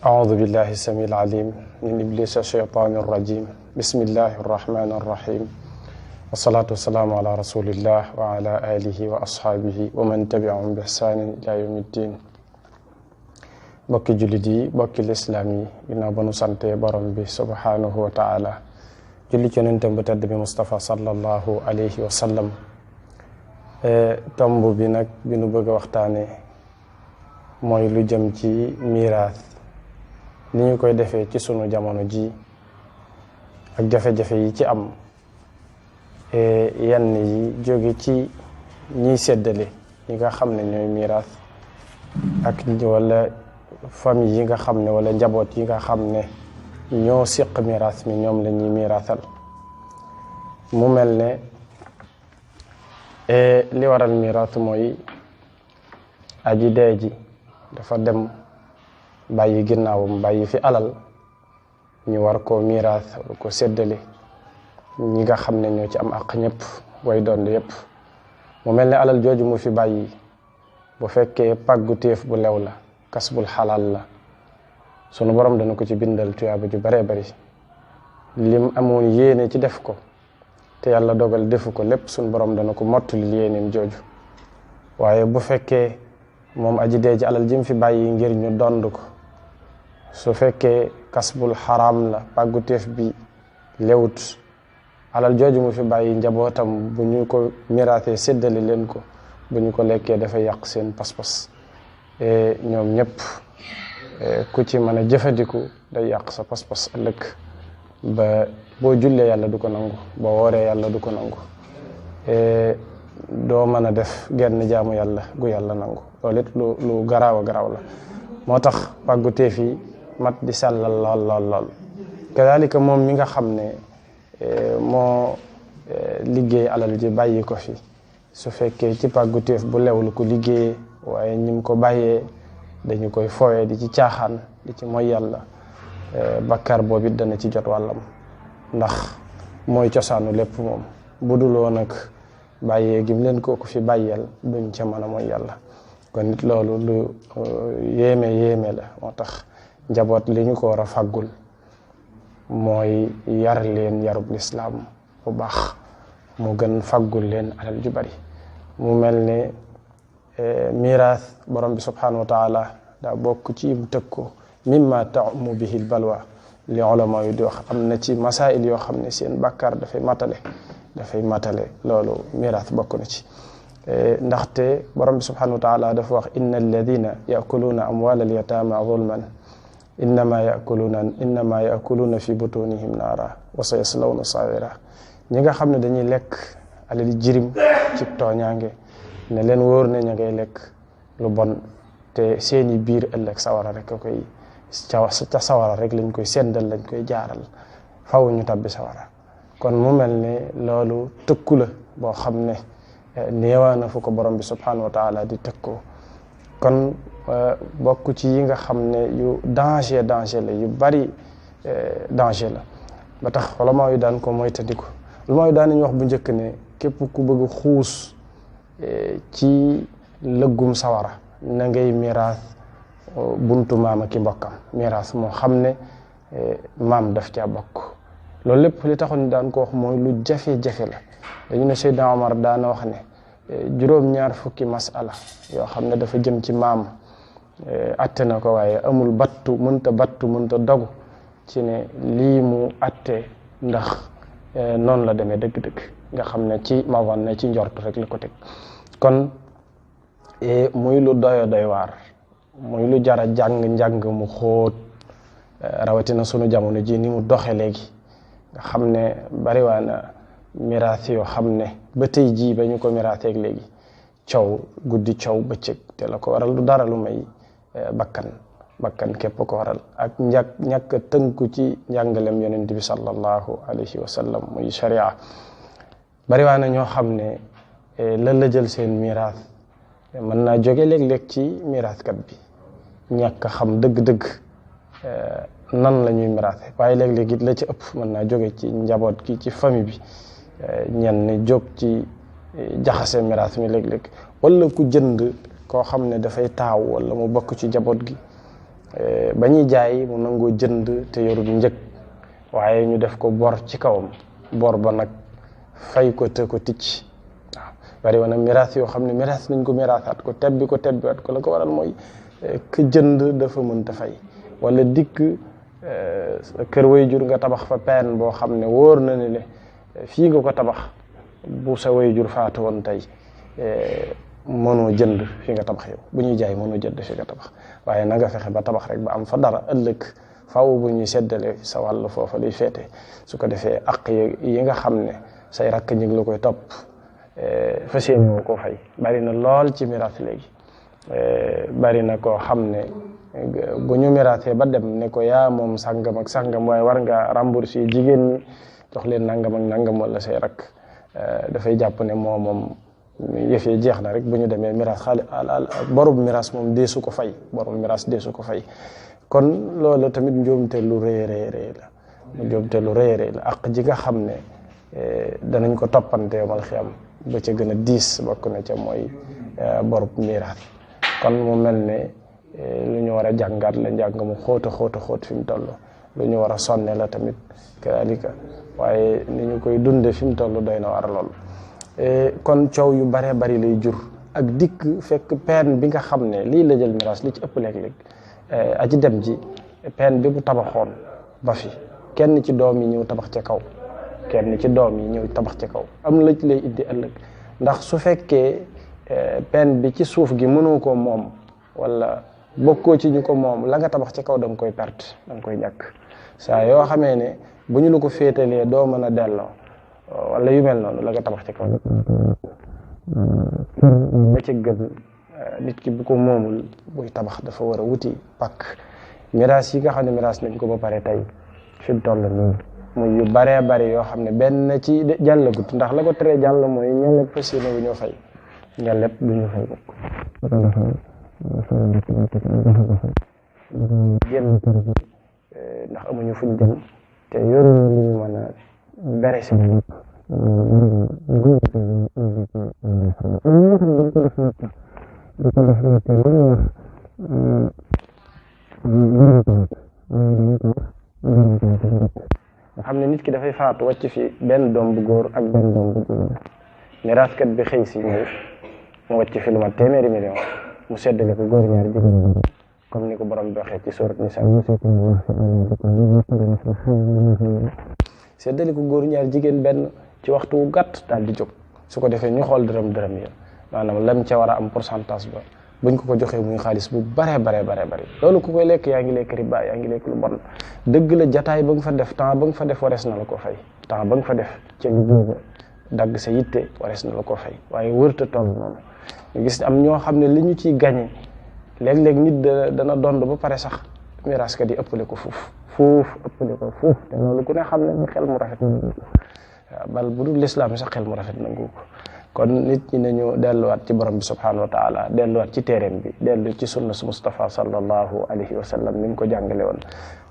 أعوذ بالله السميع العليم من إبليس الشيطان الرجيم بسم الله الرحمن الرحيم والصلاة والسلام على رسول الله وعلى آله وأصحابه ومن تبعهم بإحسان إلى يوم الدين. bokki jullit yi bokki lislaam yi ginnaaw ba nu sante borom bi subhanahu wa taala julli ci yonentam bu tedd bi Mustafa sallallahu alayhi wa sallam. tomb bi nag bi nu bëgg a waxtaane mooy lu jëm ci miraas ni ñu koy defee ci sunu jamono ji ak jafe-jafe yi ci am yenn yi jóge ci ñiy séddale ñi nga xam ne ñooy miraas ak wala famille yi nga xam ne wala njaboot yi nga xam ne ñoo siq miraas mi ñoom la ñuy miraasal. mu mel ne li waral miraas mooy aji dee ji dafa dem bàyyi ginnaawam bàyyi fi alal ñu war koo miraas war ko séddale ñi nga xam ne ñoo ci am àq ñëpp way doon yëpp. mu mel ne alal jooju mu fi bàyyi bu fekkee pàggu téef bu lew la kasbul xalaal la sunu borom dana ko ci bindal tuyaaba ju baree bari. lim amoon yéene ci def ko te yàlla dogal defu ko lépp sunu borom dana ko mottali yéeneem jooju. waaye bu fekkee moom aji dee ji alal jim fi bàyyi ngir ñu dond ko su fekkee kasbul xaraam la pàggu téef bi lewut alal jooju mu fi bàyyi njabootam bu ñu ko miraasee séddale leen ko bu ñu ko lekkee dafay yàq seen pas-pas. ñoom ñëpp ku ci mën a jëfandiku day yàq sa pas-pas ëllëg ba boo jullee yàlla du ko nangu boo wooree yàlla du ko nangu doo mën a def genn jaamu yàlla gu yàlla nangu. loolu it lu garaaw a garaaw la moo tax pàggu téef yi mat di sàllal lool kadalika moom mi nga xam ne moo liggéey alal ji bàyyi ko fi su fekkee ci pàggu téef bu lew lu ko liggéeyee waaye ñim ko bàyyee dañu koy fowee di ci caaxaan di ci mooy yàlla bakkar boobu it dana ci jot wàllam ndax mooy cosaanu lépp moom bu duloo nag bàyyee gim leen kooku fi bàyyeel duñ ca mën a mooy yàlla. kon nit loolu lu yéeme la moo tax njaboot li ñu ko war a fàggul mooy yar leen yarub lislaam bu baax mu gën fàggul leen alal ju bari. mu mel ne miraas borom bi subhanahu wa taala daa bokk ci mu tëg ko mimma ta'umu bihi balwa li ulama yu di wax am na ci masail yoo xam ne seen bàkkaar dafay matale loolu miraas bokk na ci. ndaxte borom bi subhanahu wa taala dafa wax inna alladina yaakuluuna amwaal alyataama zulman innama yaakuluuna fi butunihim naara wa sayaslawna saira. ñi nga xam ne dañuy lekk alali jirim ci tooñaange ne leen wóor ne ña ngay lekk lu bon te seeni biir ëllëg sawara rek a koy ca sawara rek lañ koy sendal lañ koy jaaral faw ñu tabbi sawara. kon mu mel ne loolu tëkku la boo xam ne néewaana fu ko borom bi subhanahu wa taala di tëkkoo. kon bokk ci yi nga xam ne yu danger la yu bari danger la ba tax ulama yu daan ko moytandiku. ulama yu daan nañu wax bu njëkk ne képp ku bëgg xuus ci lëggum sawara na ngay miraas buntu maama ki mbokkam miraas moo xam ne maam daf caa bokk. loolu lépp li taxoon daan ko wax mooy lu jafe-jafe la. dañu ne Seydina Omar daana wax ne juróom-ñaar fukki masala yoo xam ne dafa jëm ci maam atte na ko waaye amul mënta dogu ci ne lii mu atte ndax noonu la demee dëgg-dëgg nga xam ne ci mavan ne ci njort rek la ko teg. kon muy lu doy waar muy lu jara njàng mu xóot rawatina sunu jamono ji ni mu doxe léegi nga xam ne bariwaa na miraas yoo xam ne ba tey jii ba ñu ko miraaseeg léegi coow guddi coow bëccëg te la ko waral du dara lu may bakkan képp ko waral ak ñàkk tënku ci njàngalem yonent bi sallallahu alayhi wa sallam muy sharia. bariwaa na ñoo xam ne lan la jël seen miraas mën naa jóge léeg-léeg ci miraaskat bi ñàkk xam dëgg-dëgg nan la ñuy miraase waaye léeg-léeg it la ci ëpp mën naa jóge ci njaboot gi ci famille bi ñenn jóg ci jaxase miraas mi léeg-léeg wala ku jënd koo xam ne dafay taaw wala mu bokk ci njaboot gi ba ñuy jaay mu nangoo jënd te yorul njëg waaye ñu def ko bor ci kawam bor ba nag fay ko te ko ticc waaw bari woon na miraas yoo xam ne miraas nañ ko miraasaat ko tebbiwaat ko la ko waral mooy ka jënd dafa mënta fay wala dikk kër waajur nga tabax fa peen boo xam ne wóor na ne le fii nga ko tabax bu sa waajur faatu woon tey mënoo jënd fi nga tabax yow bu ñuy jaay mënoo jënd fi nga tabax waaye na nga fexe ba tabax rek ba am fa dara ëllëg faaw bu ñuy seddale sa wàll foofa luy feete su ko defee aq yi nga xam ne say rakk ñi ngi la koy topp fas yéene woo koo fay bari na lool ci miraas léegi bari na koo xam ne bu ñu miraasee ba dem ne ko yaa moom sàngam ak sàngam waaye war nga rembourser jigéen ñi jox leen nangam ak nangam wala say rakk dafay jàpp ne moom yëf yi jeex na rek bu ñu demee miraas borub miraas moom deesu ko fay borub miraas deesu ko fay kon loolu tamit njuumte lu rëy la ak ji nga xam ne danañ ko toppante yomal xiyam ba ca gën a diis bokk na ca mooy borub miraas kon mu mel ne lu ñu war a jàngaat la njàng mu xóot fi mu toll lu ñu war a sonne la tamit kadalika waaye ni ñu koy dunde fi mu toll doy na war lool kon coow yu baree bari lay jur ak dikk fekk peen bi nga xam ne lii la jël miraas li ci ëpp léeg-léeg aji dem ji peen bi bu tabaxoon ba fi kenn ci doom yi ñëw tabax ca kaw am lëj lay indi ëllëg ndax su fekkee peen bi ci suuf gi mënoo ko moom wala bokkoo ci ñu ko moom la nga tabax ci kaw da nga koy perte da nga koy ñàkk saa yoo xamee ne bu ñu la ko féetalee doo mën a delloo wala yu mel noonu la nga tabax ci kaw la ci gën nit ki bu ko moomul buy tabax dafa war a wuti pakk miraas yi nga xam ne miraas nañ ko ba pare tey fi mu toll nii muy yu baree bari yoo xam ne benn ci jàllagut ndax la ko tere jàll mooy ñenn fas yéene bu ñoo fay ña lépp du ñu fay bokk génn kër gi ndax amuñu fuñ jëm te yoruñu lu ñu mën a bere si bopp nga xam ne nit ki dafay faatu wàcc fi benn doom bu góor ak benn doom bu jigéen miraaskat bi xëy si ñëw mu wàcc fi lu mat téeméeri million mu seddale ko góor ñaar jigéen comme ni ko borom bi waxee ci surat Nisaa seddale ko góor ñaar jigéen benn ci waxtu wu gàtt daal di jóg su ko defee ñu xool dërëm ya maanaam lam ca war a am pourcentage ba buñ ko joxee muy xaalis bu bare loolu ku koy lekk yaa ngi lekk riba yaa ngi lekk lu bon dëgg la jataay ba nga fa def temps ba nga fa def warees na la ko fay temps ba nga fa def ci dagg sa yitte warees na la ko fay waaye wërta toll noonu ñu gis am ñoo xam ne li ñu ciy gañe léeg-léeg nit dana dond ba pare sax miraaskat yi ëppale ko fuuf te loolu ku ne xam ne xel mu rafet nangu ko waaw bal bu dul lislaam sax xel mu rafet nangu ko kon nit ñi nañu delluwaat ci borom bi subhanahu wa taala delluwaat ci téeréem bi dellu ci sunna su Mustafa sallallahu alayhi wa sallam ni mu ko jàngale woon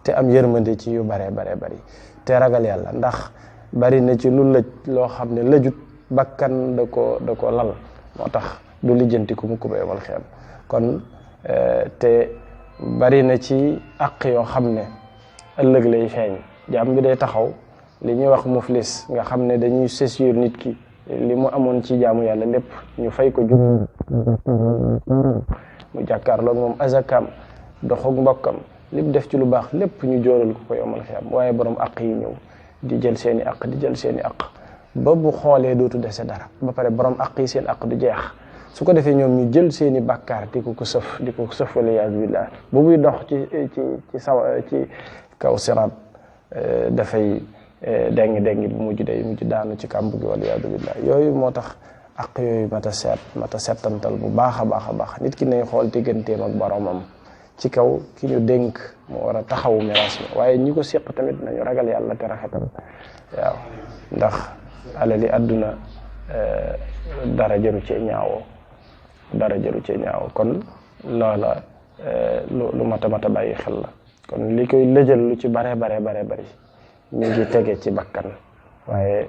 te am yërmande ci yu bare bari te ragal yàlla ndax bari na ci lu lëj loo xam ne lëjut bakkan da ko lal moo tax du lijjanti ku mu ko ba yomal xiyam kon te bari na ci àq yoo xam ne ëllëg lay feeñ jaam bi day taxaw li ñuy wax muflis nga xam ne dañuy saisir nit ki li mu amoon ci jaamu yàlla lépp ñu fay ko jum mu jàkkaarloog moom azakam doxog mbokkam lépp def ci lu baax lépp ñu jóoral ko yomal xiyam waaye borom àq yi ñëw di jël seeni àq ba bu xoolee dootu dese dara ba pare borom àq yi seen àq du jeex su ko defee ñoom ñu jël seeni bàkkaar di ko sëf waliyaadu billah bu muy dox ci kaw siraat dafay dengi bu mujj daanu ci kàmb gi waliyaadu billah yooyu moo tax ak yooyu mata settantal bu baax a baax nit ki nay xool digganteem ak boromam ci kaw ki ñu dénk mu war a taxawu miraas mi waaye ñi ko séq tamit nañu ragal yàlla te rafetal waaw ndax alali àdduna dara jëru cee ñaawoo kon loola lu mata bàyyi xel la kon li koy lëjal lu ci bare bari ñu ngi tege ci bakkan waaye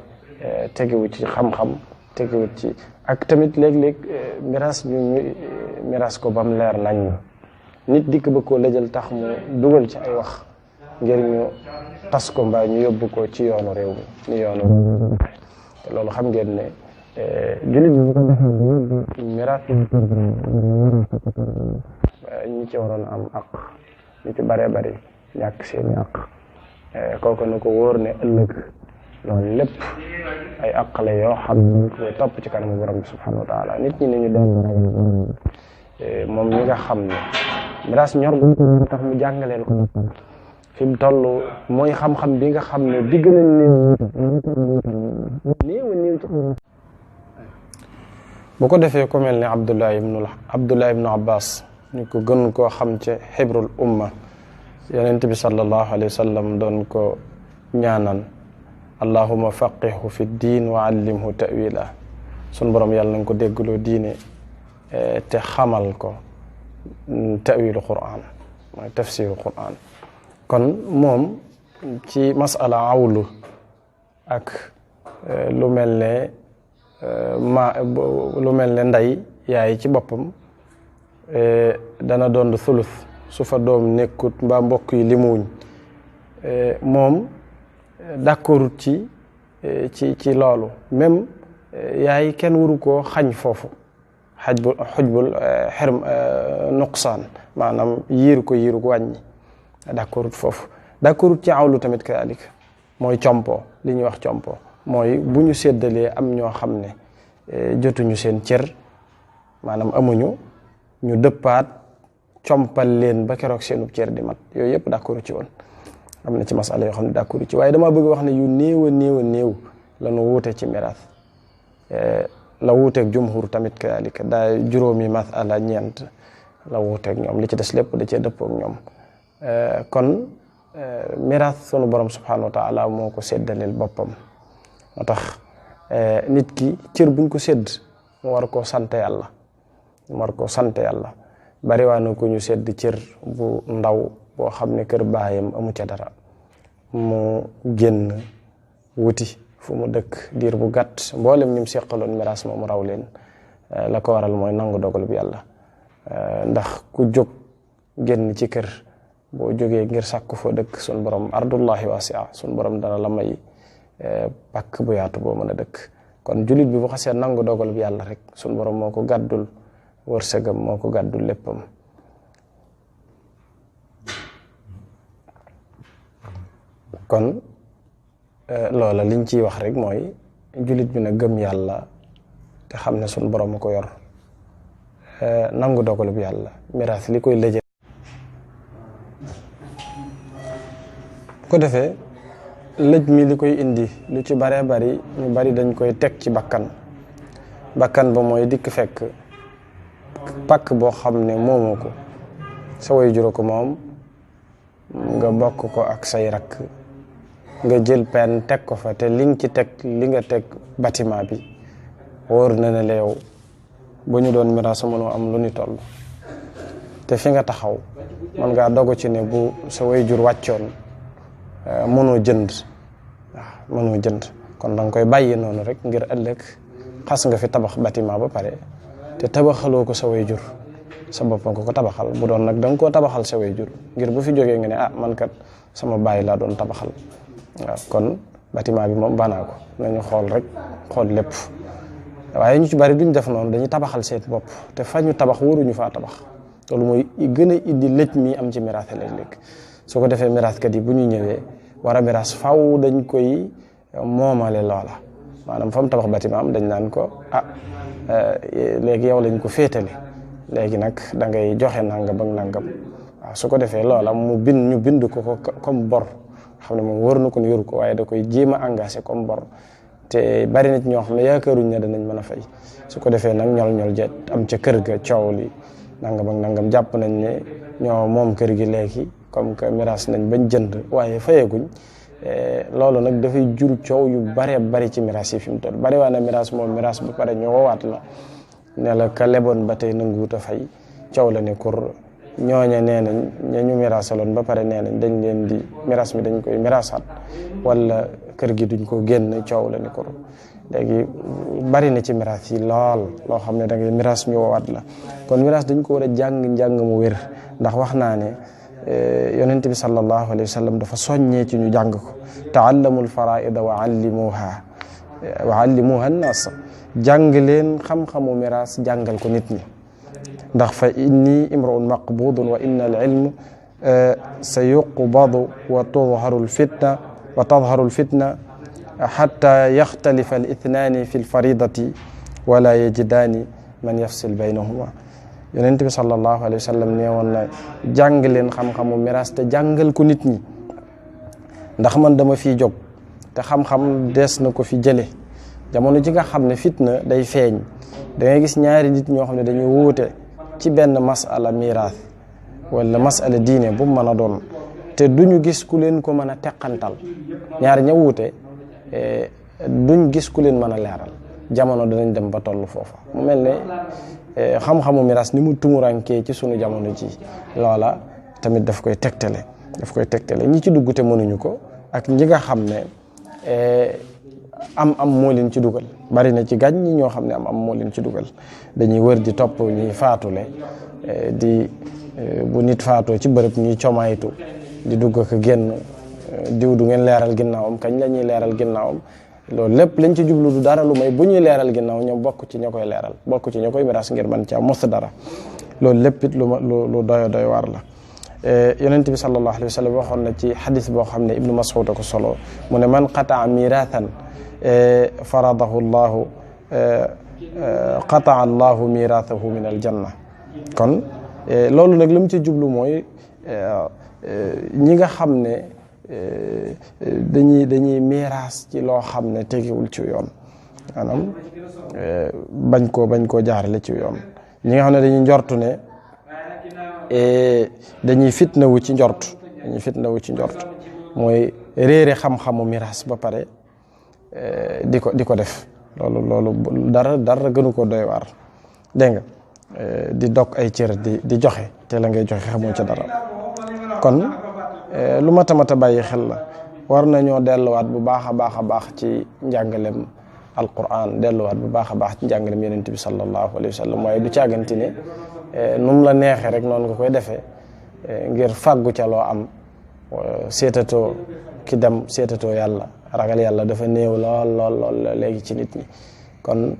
tegewu ci xam-xam tegewu ci ak tamit léeg-léeg miraas ko bam leer nañ nit dikk ba koo lëjal tax mu dugal ci ay wax ngir ñu tas ko mbaa ñu yóbbu ko ci yoonu réew mi ni yoonu te loolu xam ngeen ne jullit bi bu ko defee miraas ñi ci waroon am aq ñu ci bare bari ñàkk seeni aq kooku na ko wóor ne ëllëg loolu lépp ay aq la yoo xam ne koy topp ci kanamu borom bi subhanahu wa taala nit ñi ne ñu doon ragal borom bi moom ñi nga xam ne miraas ñor buñ ko ñor tax mu jàngaleel ko fi mu toll mooy xam-xam bi nga xam ne bi gën a néew ci bu ko defee ku mel ne Abdullah ibnu Abbas ñu ko gën koo xam ci xibrul umma yonent bi sallallahu alayhi wa sallam doon ko ñaanan allahuma faqihu fi diin wa allimhu ta'wila sun borom yàlla nañ ko déggloo diine te xamal ko ta'wilu Qur'an mooy tafsiru Qur'an kon moom ci masala awlu ak lu mel ne lu mel ne ndey yaay ci boppam dana doon sulus su fa doom nekkut mbaa mbokk yi limuwuñ moom d'accordut ci loolu même yaay kenn waru koo xañ foofu xujbul xerm nuqsaan maanaam yiiru ko wàññi d'accordut foofu d'accordut ci awlu tamit kadalik mooy compo li ñuy wax compo mooy bu ñu séddalee am ñoo xam ne jotuñu seen cër maanaam amuñu ñu dëppaat compal leen ba keroog seenub cër di mat yooyu yëpp d'accord ci woon am na ci masala yoo xam ne d'accord ci waaye dama bëgg wax ne yu néew a néew la nu wuute ci miraas la wuuteeg jumhur tamit kadalika daa juróomi masala ñeent la wuuteeg ñoom li ci des lépp da cee dëppoog ñoom kon miraas sunu borom subhanahu wa taala moo ko séddaleel boppam moo tax nit ki cër buñ ko sédd mu war koo sant yàlla bari waa na ko ñu sédd cër bu ndaw boo xam ne kër baayam amu ca dara mu génn wuti fu mu dëkk diir bu gàtt mboolem ñim seqaloon miraas moomu raw leen la ko waral mooy nangu dogal bi yàlla ndax ku jóg génn ci kër boo jógee ngir sàkku foo dëkk sun borom ardullahi wasia sun borom dana la may pàkk bu yaatu boo mën a dëkk kon jullit bi bu xasee nangu dogal bi yàlla rek sun borom moo ko gàddul wërsëgam moo ko gàddul léppam kon loola liñ ciy wax rek mooy jullit bi na gëm yàlla te xam ne sun borom a ko yor nangu dogal bi yàlla miraas li koy lëjë ko defee lëj mi li koy indi lu ci baree bari ñu bari dañ koy teg ci bakkan ba mooy dikk fekk pàkk boo xam ne moomoo ko sa way juro ko moom nga bokk ko ak say rakk nga jël pen teg ko fa te li nga teg bâtiment bi wóor na ne la yow bu ñu doon miraas mënoo am lu ni toll te fi nga taxaw man ngaa dogu ci ne bu sa way jur wàccoon mënoo jënd kon danga koy bàyyi noonu rek ngir ëllëg xas nga fi tabax bâtiment ba pare te tabaxaloo ko sa way jur sa bopp nga ko tabaxal bu doon nag danga koo tabaxal sa way jur ngir bu fi jógee nga ne man kat sama bàyyi laa doon tabaxal waaw kon bâtiment bi moom banaa ko nañu xool lépp waaye ñu ci bari duñ def noonu dañuy tabaxal seen bopp te fa ñu tabax waruñu faa tabax loolu mooy gën a indi lëj mi am ci miraas léeg-léeg su ko defee miraaskat yi bu ñu ñëwee war a miraas faw dañ koy moomale loola maanaam fa mu tabax bâtiment am dañ naan ko léegi yow lañ ko féetale léegi nag da ngay joxe nangam ak nangam waaw su ko defee loola ñu bind ko comme bor xam ne moom wër na ko ne yoru ko waaye da koy jéem a engagé comme bor te bari nit ñoo xam ne yaakaaruñ ne danañ mën a fay su ko defee nag ñol jet am ca kër ga coow li nangam ak nangam jàpp nañ ne ñoo moom kër gi léegi comme que miraas nañ bañ jënd waaye fayeguñ loolu nag dafay jur coow yu bari ci miraas yi fi mu toll bari waa na miraas moom miraas ba pare ñu woowaat la ne la ka leboon ba tey nanguwut a fay coow la ne kur ñooña nee nañ ñu miraasaloon ba pare nee nañ dañ leen di miraas mi dañ koy miraasaat wala kër gi duñ ko génn coow la ni ko léegi bari na ci miraas yi lool loo xam ne da ngay miraas ñu woowaat la kon miraas dañ ko war a njàng mu wér ndax wax naa ne yonent bi sallallahu alayhi wa sallam dafa soññee ci ñu jàng ko taallamul faraida wa allimuha annas jàng leen xam-xamu miraas jàngal ko nit ñi ndax fa inni imruun maqbudun wa inna al ilm sa yuqbadu wa tadharu alfitna xatta yaxtalifa al ithnaani fi lfaridati wala yajidaani man yafsil baynahuma yonent bi sallallahu alayhi wa sallam nee woon na jàng leen xam-xamu miraas te jàngal ko nit ñi ndax man dama fiy jóg te xam-xam des na ko fi jële jamono ji nga xam ne fitna day feeñ da ngay gis ñaari nit ñoo xam ne dañuy wuute ci benn masala miraas wala masala diine bu mu mën a doon te duñu gis ku leen ko mën a teqantal ñaari ña wuute duñ gis ku leen mën a leeral jamono danañ dem ba toll foofa mu mel ne xam-xamu miraas ni mu tumurankee ci sunu jamono ji loola tamit daf koy tegtale ñi ci dugg te mënuñu ko ak ñi nga xam ne am moo leen ci dugal bari na ci gàñ ñi ñoo xam ne am moo leen ci dugal dañuy wër di topp ñuy faatule bu nit faatoo ci bërëb ñuy comaytu di dugg ak génn diw du ngeen leeral ginnaawam kañ la ñuy leeral ginnaawam loolu lépp lañ ci jublu du dara lu may bu ñuy leeral ginnaaw ñoom bokk ci ña koy leeral bokk ci ña koy miraas ngir man ci am mos dara loolu lépp it lu doy waar la yonent bi sallallahu alayhi wa sallam waxoon na ci xadis boo xam ne ibnu Mas'ud ko solo mu ne man qataa mirathan faradahu llahu qataa allahu mirathahu min aljanna kon loolu nag li mu ci jublu mooy ñi nga xam ne dañuy miraas ci loo xam ne tegewul ci yoon maanaam bañ koo jaarale ci yoon ñi nga xam ne dañuy njortu ne dañuy fitnawu ci njort mooy réere xam-xamu miraas ba pare di ko def loolu dara gënu ko doy waar dégg nga di dog ay cër di joxe te la ngay joxe xamoo ca dara kon lu mat a bàyyi xel la war nañoo delluwaat bu baax a baax ci njàngalem alquran delluwaat bu baax a baax ci njàngalem yonent bi sallallahu alayhi wa sallam waaye du càgganti ne nu mu la neexee rek noonu nga koy defee ngir fàggu ca loo am seetatoo ki dem seetatoo yàlla ragal yàlla dafa néew lool léegi ci nit ñi kon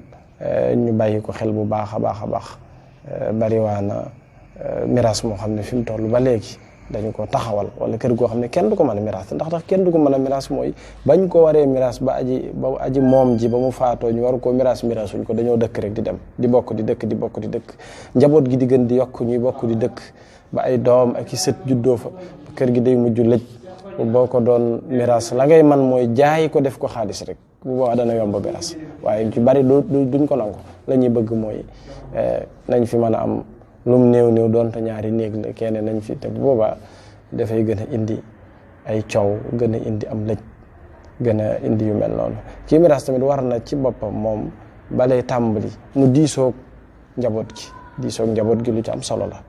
ñu bàyyi ko xel bu baax a baax bariwaana miraas moo xam ne fi mu toll ba léegi dañu ko taxawal wala kër goo xam ne kenn du ko mën a miraas ndax kenn du ko mën a miraas mooy bañ ko waree miraas ba aji moom ji ba mu faatoo ñu war koo miraasuñ ko dañoo dëkk rek di dem di bokk di dëkk njaboot gi di gën di yokk ñuy bokk di dëkk ba ay doom ak i sët juddoo fa kër gi day mujj lëj boo ko doon miraas la ngay man mooy jaay ko def ko xaalis rek bu boobaa dana yomb miraas waaye ci bari duñ ko nangu la ñuy bëgg mooy nañ fi mën a am lum néew doonte ñaari néeg la kenn nañ fi te bu boobaa dafay gën a indi ay coow gën a indi am lëj gën a indi yu mel noonu kii miraas tamit war na ci boppam moom balay tàmbali mu diisoog njaboot gi lu ci am solo la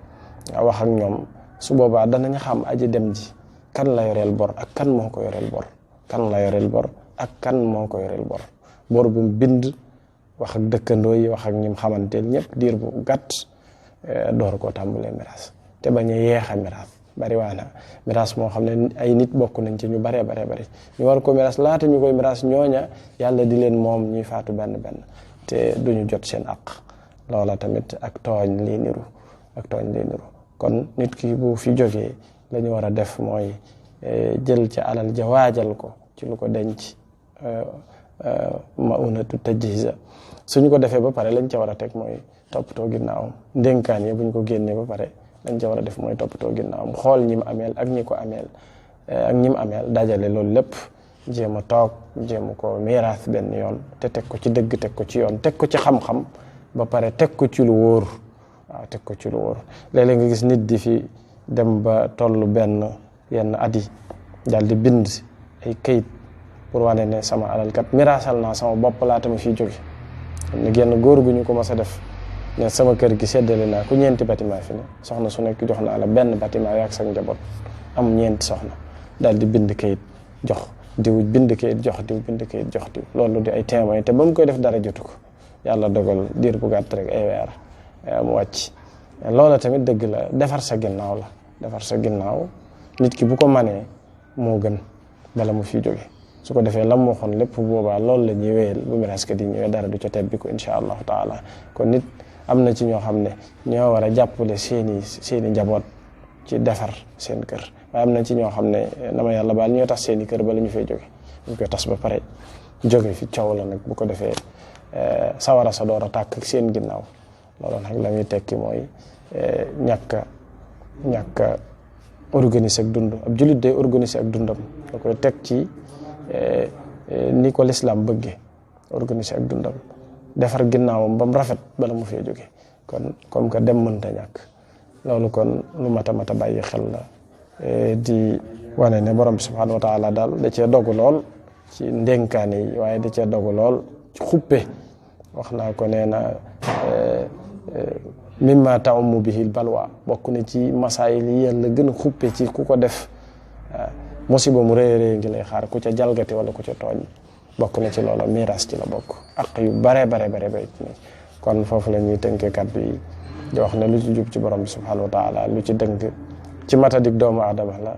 nga wax ak ñoom su boobaa danañ xam aji dem ji kan la yoreel bor ak kan moo ko yoreel bor bor bu mu bind wax ak dëkkandoo yi wax ak ñim xamanteel ñëpp diir bu gàtt door koo tàmbalee miraas te bañ a yeexa miraas bari waana miraas moo xam ne ay nit bokk nañ ci ñu bari ñu war ko miraas laata ñu koy miraas ñooña yàlla di leen moom ñuy faatu benn te duñu jot seen aq loola tamit ak tooñ lay niru kon nit ki bu fi jógee la ñu war a def mooy jël ci alal ja waajal ko ci lu ko denc maunatu tajhiza suñu ko defee ba pare lañ ca war a teg mooy toppatoo ginnaawam ndénkaan yi buñ ko génnee ba pare lañ ca war a def mooy toppatoo ginnaawam xool ñi mu ameel ak ñi ko ameel ak ñi mu ameel dajale loolu lépp jéem a toog jéem ko miiraas benn yoon te teg ko ci dëgg teg ko ci yoon teg ko ci xam-xam ba pare teg ko ci lu wóor waaw teg ko ci lu wóor léeg-léeg nga gis nit di fi dem ba tollu yenn at yi daal di bind ay këyit pour wane ne sama alal kat miraasal naa sama bopp laata ma fiy jóge am na genn góor gu ñu ko mas a def ne sama kër gi séddale naa ku ñeenti bâtiment fi ne soxna su nekk jox naa la benn bâtiment yaag sa njaboot am ñeenti soxna daal di bind këyit jox diw bind kayit jox diw bind kayit jox diw loolu di ay témoin te ba mu koy def dara jotu ko yàlla dogal diir bu gàtt rek ay weer mu wàcc loola tamit dëgg la defar sa ginnaaw la defar sa ginnaaw nit ki bu ko manee moo gën bala mu fi jóge su ko defee lam waxoon lépp boobaa loolu la ñuy wéyal bu miraas ka di ñëwee dara du ca tebbi ko insha allahu taala kon nit am na ci ñoo xam ne ñoo war a jàppale seeni njaboot ci defar seen kër waaye am na ci ñoo xam ne na ma yàlla baal ñoo tas seeni kër bala ñu fay jóge ñu koy tas ba pare jóge fi coow la nag bu ko defee sawara sa door a tàkk ak seen ginnaaw loolu nag la muy tekki mooy ñàkk organiser ak dund ab jullit day organiser ak dundam da koy teg ci ni ko lislaam bëgge organiser ak dundam defar ginnaawam ba mu rafet bala mu fee jóge kon comme que dem mënta ñàkk loolu kon lu mat a bàyyi xel la di wane ne borom bi subhanahu wa taala daal da cee dogu lool ci ndénkaane yi waaye da cee dogu lool ci xuppe wax naa ko nee na mimma ta'ummu bihil balwa bokk na ci masaayil yi yàlla gën a xuppe ci ku ko def musiba mu rëy ngi lay xaar ku ca jalgati wala ku ca tooñ bokk na ci loola miraas ci la bokk ak yu bare kon foofu la ñuy tënkee kàddu yi di wax ne lu ci jub ci borom bi subhanahu wa taala lu ci dëng ci matadik doomu aadama la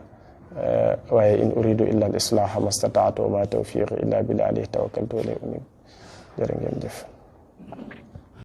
waaye in uridu illa al islaha mastataatu wa ma tawfiqi illa billah alayhi tawakkaltu wa ilayhi unib jërë ngeen jëf